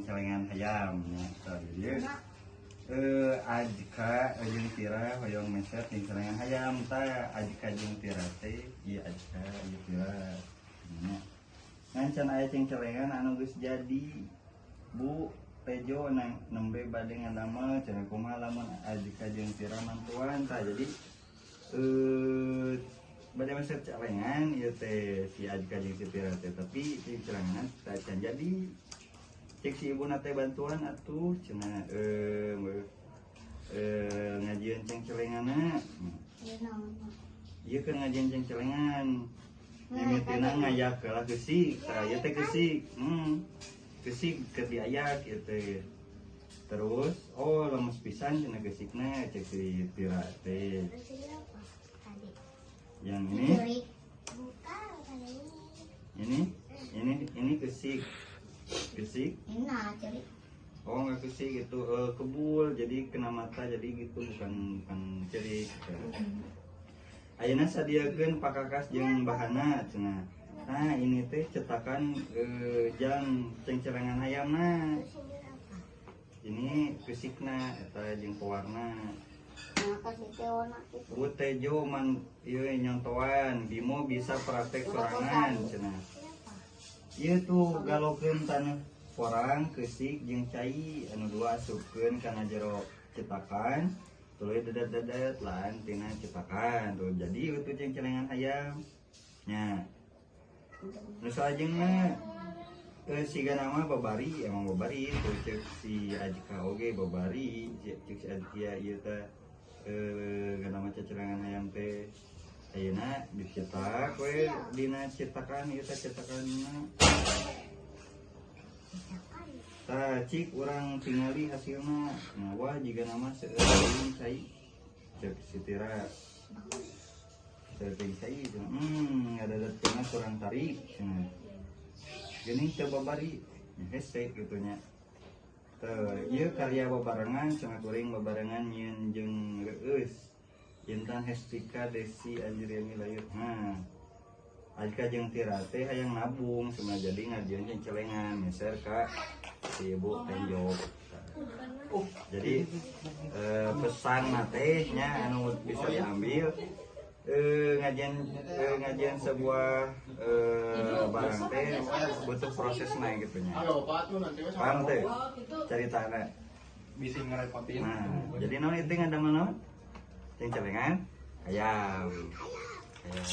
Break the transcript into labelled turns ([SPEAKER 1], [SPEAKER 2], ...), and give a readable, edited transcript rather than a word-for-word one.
[SPEAKER 1] Cengcelengan hayam nya. Tah, jadi Ajka jeung Tira hoyong meser cengcelengan hayam. Tah, Ajka jeung Tira teh ieu, Ajka ieu Tira nya. Ngan can aya cengcelengan anu geus jadi. Bu Tejo nang nembe bade ngadamel cenah, kumaha lamun Ajka jeung Tira mantuan. Tah, jadi bade meser celengan ieu teh si Ajka jeung si Tira teh, tapi cengcelengan teh can jadi. Cek si ibu teh bantuan atuh cenah, ngajieun cengcelenganna. Ieu keur ngajieun cengcelengan, mimitina ngayak heula keusik. Tah, ieu teh keusik, keusik keur diayak ieu teh. Terus, "Oh, lemes pisan," cenah geusikna, cek si Tira teh. Yang ini, ini keusik, keusik. Oh, nggak keusik gitu, kebul, jadi kena mata, jadi gitu, bukan bukan cerik gitu. Ayeuna sadiakeun pakakas jeung bahanna cenah. Nah, ini teh cetakan jang cengcelengan hayamna. Ini keusikna eta jeung pewarna. Bu Tejo man ieu nyontoan, Bimo bisa praktek sorangan cenah. Ieu tuh galokeun taneuh porang, keusik jeung cai anu dua, asupkeun kana jero cetakan, tuluy dedet-dedet laan tina cetakan. Tuh, jadi itu cengcelengan hayam nya. Nu salajengna siga nama babari, emang babari tuh, cek si Ajka oge babari, cek si Ajkia ieu teh nama cecelengan hayam teh. Ayeuna dicetak we dina cetakan ieu teh, cetakanna. Tah, cik urang tingali hasilna. Nah, wah, jiga nama seueur cai, cek si Tira. Seueur cai, ngadadetkeunna kurang tarik cenah. Geuning teu babari hese gitu nya. Teu, ieu karya babarengan cenah, kuring babarengan nyieun jeung reueus. Intan Hestika Desi Anjriani Layut. Nah, Ajka jeung Tira teh hayang nabung cenah, jadi ngajieun celengan meser ka si Ibu Tenjo. Jadi pesan teh nya anu bisa diambil, ngajieun sebuah barang teh butuh proses naik gitu nya. Paham teh caritana?
[SPEAKER 2] Bisa ngerepotin.
[SPEAKER 1] Nah, jadi naon itu ngadamel naon? Cengcelengan ayam.